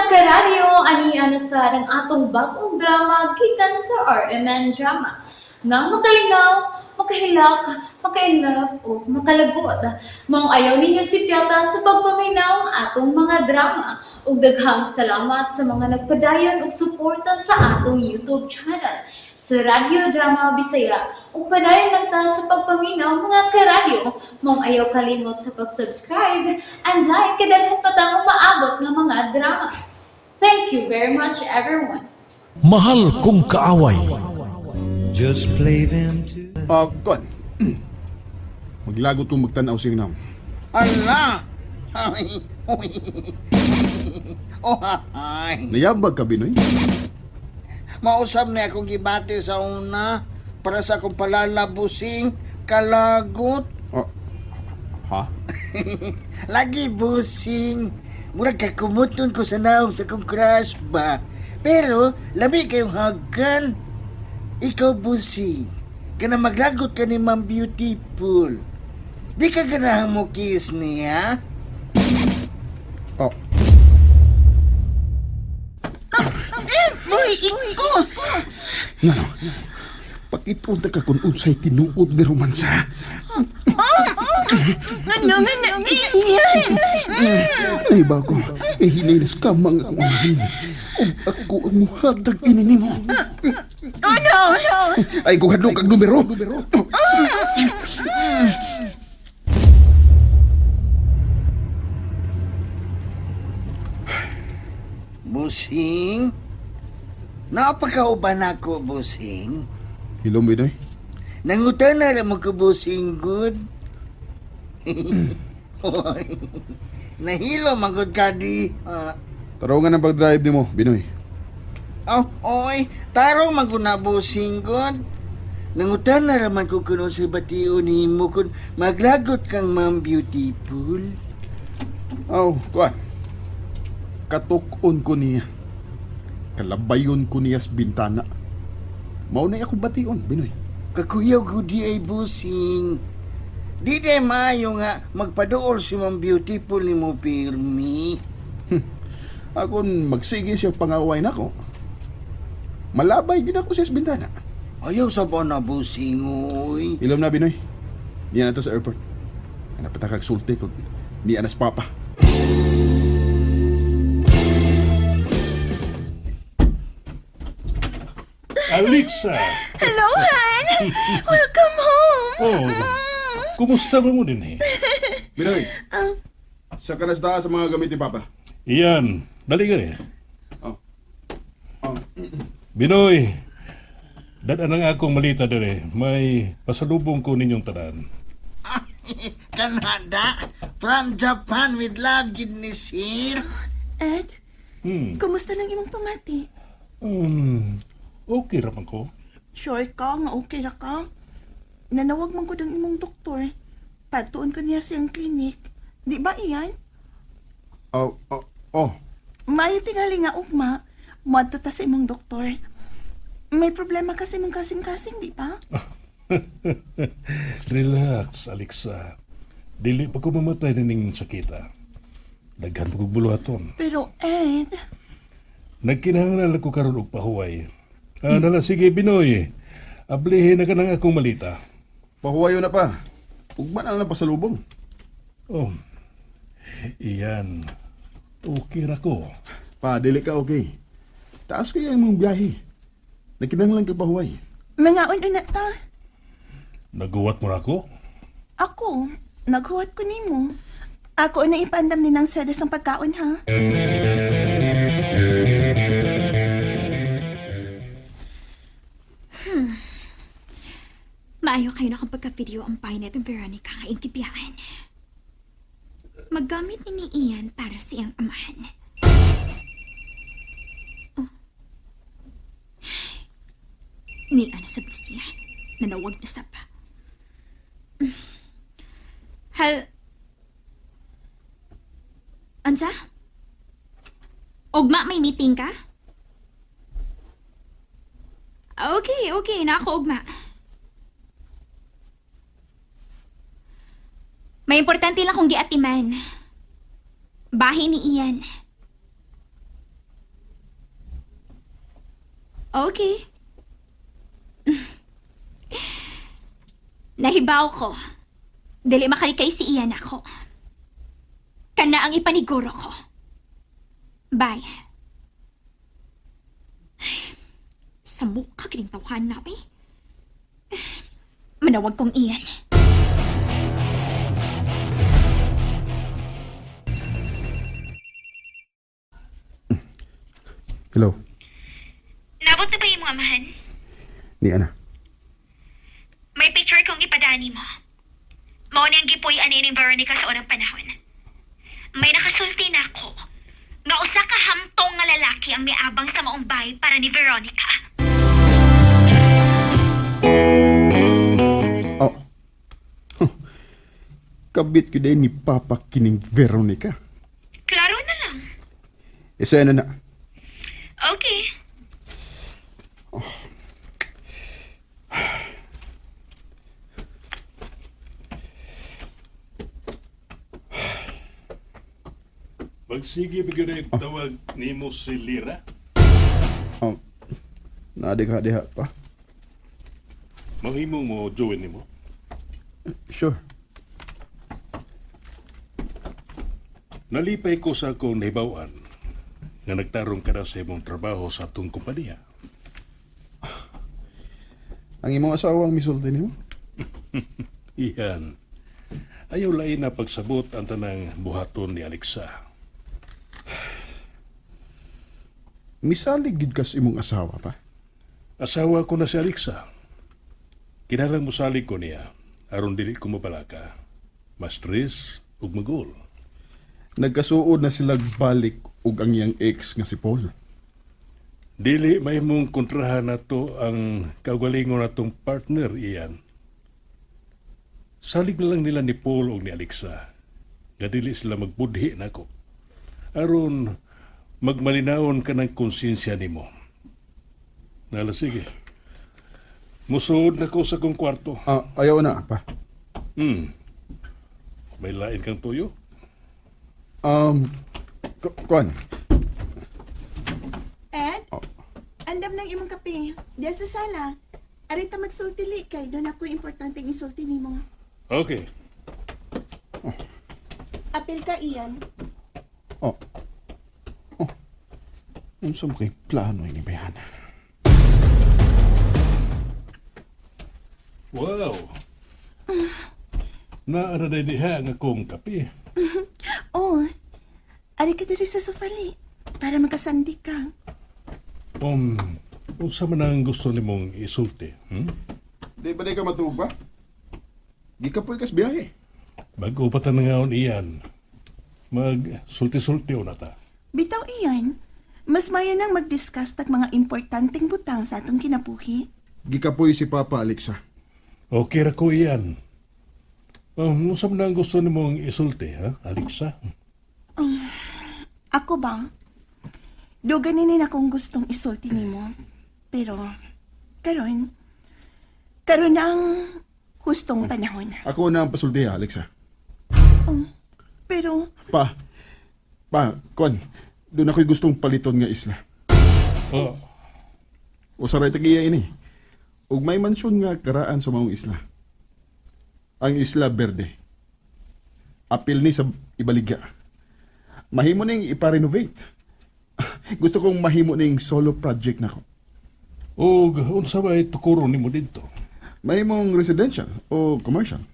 Karadyo, ani ana sa ang atong bagong drama gikan sa RMN Drama. Nga makalingaw, makahilak, maka-inlove o makalagot. Maong ayaw ninyo sipyata sa pagpaminaw ang atong mga drama. Ug daghang salamat sa mga nagpadayon og suporta sa atong YouTube channel sa Radyo Drama Bisaya. Ug padayon lang ta sa pagpaminaw, mga karadyo. Maong ayaw kalimot sa pag-subscribe and like kay daghan pa tang umaabot nga mga drama. Thank you very much, everyone. Mahal Kong Kaaway. Just play them to Ah, kuan. Maglagot kong magtanaw sing nam. Ala! Oh, ay. Nayabag ka, Binoy? Mausab na akong gibati sa una para sa akong palalabusing kalagot. Oh. Ha? Lagi, busing. Murag kakumuton ko sa naong sa akong crush ba. Pero, labi kayong hagan. Ikaw, busing. Kana maglagot ka ni Ma'am Beautiful. Di ka ganahan mo kiss niya? Oh. Uy, iko! Ngano? Pakitunta ka kung unsay tinuod ni romansa. Ano nga na iyan? Ay bago, eh hinilas ka mga akong unahin. Ug ako ang muhatag ini nimo. Ano? Ay kung hadlok ang numero. Busing? Napakauban ako, busing. Hello, Binoy. Nangutan na lang mo ko, busing, good. Hoy, nahilo, magod ka di. Ah, Tarungan ang pag-drive nimo, Binoy. Oh, oy, tarong maguna, busing, good. Nangutan na raman ko kuno sa bation nimo kun maglagot kang Ma'am Beautiful. Aw, kuan. Katukon ko niya. Kalabayon ko niya sa bintana. Mao na akong bation, Binoy. Kakuyaw ko di ay busing. Di day maayo nga magpaduol si Ma'am Beautiful ni mo pirmi. Akon magsige siya pangaway nako. Malabay gid ako siya sa bintana. Ayaw sa ba na busing, oy. Ilom na, Binoy. Niya na to sa airport. Ano pa kag sulti kog niya na sa papa. Alexa! Hello, Han! Welcome home! Oh, kumusta ba mo din eh? Binoy. Sa kanasta sa mga gamit ni papa. Iyan, dali ka eh. Oh. Oh. Binoy, dad ang akong malita dire. May pasalubong ko ninyong tanan. Canada, from Japan with love, gid ni sir. Ed, kumusta nang imong pamati? Okay raman ko. Sure ka nga okay ra ka? Nanawag man ko ng imong doktor. Pagtuon ko niya siyang klinik. Di ba iyan? Oh, oh, oh. Maayo tingali nga ugma. Muadto ta sa imong doktor. May problema kasi imong kasing-kasing, di ba? Relax, Alexa. Dili pa ko mamatay na ning sakita. Daghan pa kog buluhaton. Pero Ed, Nagkinahanglan ko karon og pahuway. Ah, nala, sige, Binoy. Ablihin na ka ng akong malita. Pahuwayo na pa. Ugma na lang pasalubong. Oh, iyan. Okay ra ko. Pa, dili ka okay. Taas kaya imong biyahe. Nagkinahanglan ka pahuway. Mangaon una ta. Naguwat mo na ako? Ako, naghuwat ko nimo. Ako na ipaandam ni ng sedes ang pagkaon, ha? Maayo kayo na kang pagka-video ang bahay na itong Veronica nga ingkibiyaan. Maggamit ni ni Ian para sa iyang amahan. Oh. Ni ano sa siya. Nanawag na sap. Hal... Ansa? Ugma, may meeting ka? Okay, okay. Na ako, ugma. May importante lang kong giatiman. Bahay ni Ian. Okay. Nahibaw ko. Dili makalikay si Ian ako. Kana ang ipaniguro ko. Bye. Ay, sa mukha kining tawhan na eh. Manawag kong Ian. Hello, Nabot na ba yung mga amahan? ni Ana. May picture kong ipadani mo. Mao na ang gipuy ani ni Veronica sa unang panahon. May nakasulti na ako nga usa ka hamtong nga lalaki ang miabang sa maong bahay para ni Veronica. Oh. Huh. Kabit ko din ni Papa kining Veronica. Klaro na lang. Isa na na. Okay. Magsige ba gyud tawag nimo si Lira? Oh. Nadigha-diha pa. Mahimo mo join nimo. Sure. Nalipay ko sa akong nahibaw-an nga nagtarong ka na sa imong trabaho sa atong kompanya. Ang imong asawa ang misulti nimo? Iyan. Ayaw lain na pagsabot ang tanang buhaton ni Alexa. Misalig gid kas imong asawa pa. Asawa ko na si Alexa. Kinahanglan mosalig ko niya aron dili ko mabalaka. Ma-stress ug magol. Nagkasuod na sila balik og ang iyang ex nga si Paul. Dili mahimong kontrahan nato ang kaugalingon natong partner iyan. Salig na lang nila ni Paul og ni Alexa. Nga dili sila magbudhi nako. Aron magmalinawon ka ng konsensya nimo. Nala sige. Musuod na ko sa kong kwarto. Ah, ayaw na pa. May lain kang tuyo? Kuan. Ed? Oh. Andam ng imong kape. Diya sa sala. Arita magsulti li kay doon ako importanteng isulti nimo. Okay. Apil ka, Ian. Oh. Oh. Unsa mo kay plano ini bayana? Wow. Naara na diha ang akong kape. Oh, ari ka diri sa sofa li para makasandi ka. Unsa man ang gusto nimong isulti? Di ba di ka matuog ba? Gikapoy kas biyahe. Bago pa tanangaon iyan, magsulti-sulti na ta. Bitaw, Ian, mas mayo nang mag-discuss tag mga importanteng butang sa atong kinabuhi. Gikapoy si Papa Alexa. Okay ra ko iyan. Unsa man ang gusto nimong isulti, ha, Alexa? Ako ba? Do ganinin akong gustong isulti nimo. Pero karon karon na ang hustong panahon. Ako na ang pasulti ha, Alexa. Pero Pa. Pa, kuan. Doon ako'y gustong paliton nga isla. Oh, Usaray tagiya ini. Ug may mansyon nga karaan sa maong isla. Ang Isla Verde. Apil ni sa ibaligya. Mahimo ning ipa-renovate. Gusto kong mahimo ning solo project nako. ug unsa may tukuro nimo didto? Mahimong residential o commercial.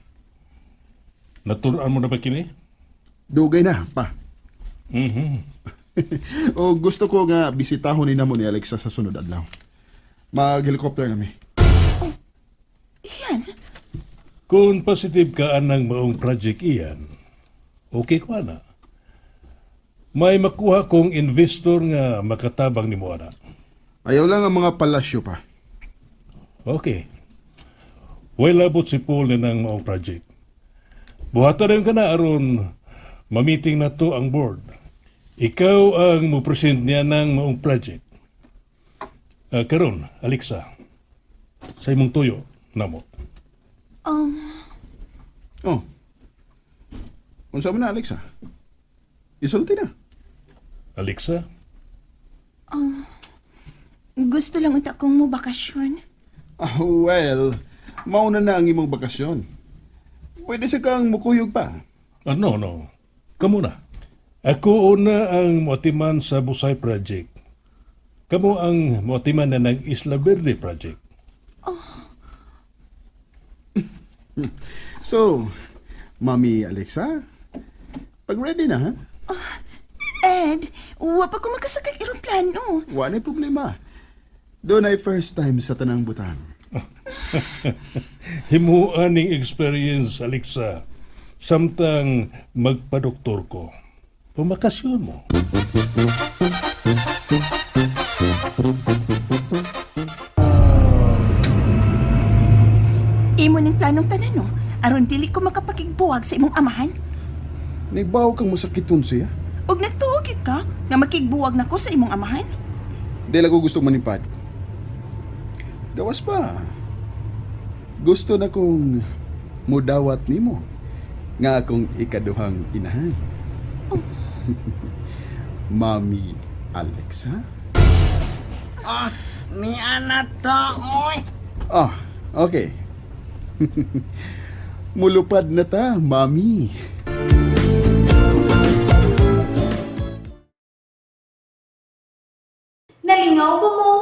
Naturan mo na ba kini? Dugay na pa. O gusto ko nga bisitahon ni namo ni Alexa sa sunod adlaw. Mag-helicopter nami. Ian, Kung positive ka anang maong project iyan, okay ko ana. May makuha kong investor nga makatabang nimo ana. Ayaw lang ang mga palasyo pa. Okay. Way labot si Paul na ng maong project. Buhatan rin ka na aron mamiting na to ang board. Ikaw ang mo-present niya ng maong project. Ah, karon, Alexa, sa imong tuyo, namo. Oh. Unsa man na Alexa? Isulti na. Alexa, Gusto lang unta kong mo bakasyon. Ah, well, mauna na ang imong bakasyon. Pwede sa kang mukuyog pa. Ah, no, no. Kamu na. Ako una ang moatiman sa Busay Project. Kamu ang moatiman na ng Isla Verde Project. So, Mami Alexa, pag ready na ha? Ed, wa pa ko makasakay eroplano. Wala problema. Doon ay first time sa tanang butang. Himuan ning experience, Alexa. Samtang magpadoktor ko. Pumakasyon mo. Imo ning planong tanan, no? Aron dili ko makapakigbuwag sa imong amahan. Nagbaw kang masakiton siya. Ug nagtuo gyud ka nga makigbuwag nako sa imong amahan? Di lang ko gusto manipad. Gawas pa. Gusto na kong mudawat nimo nga akong ikaduhang inahan. Mami Alexa? Ah, ni anak to, oy. Ah, okay. Mulupad na ta, Mami. Nalingaw ba mo?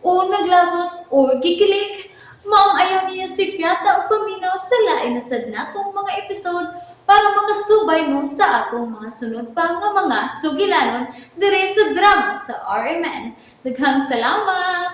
O naglagot o gikilig? Maong ayaw niyo si Piata o paminaw sa lain na sad natong mga episode para makasubay mo sa atong mga sunod pa nga mga sugilanon dire sa drama sa RMN. Daghang salamat!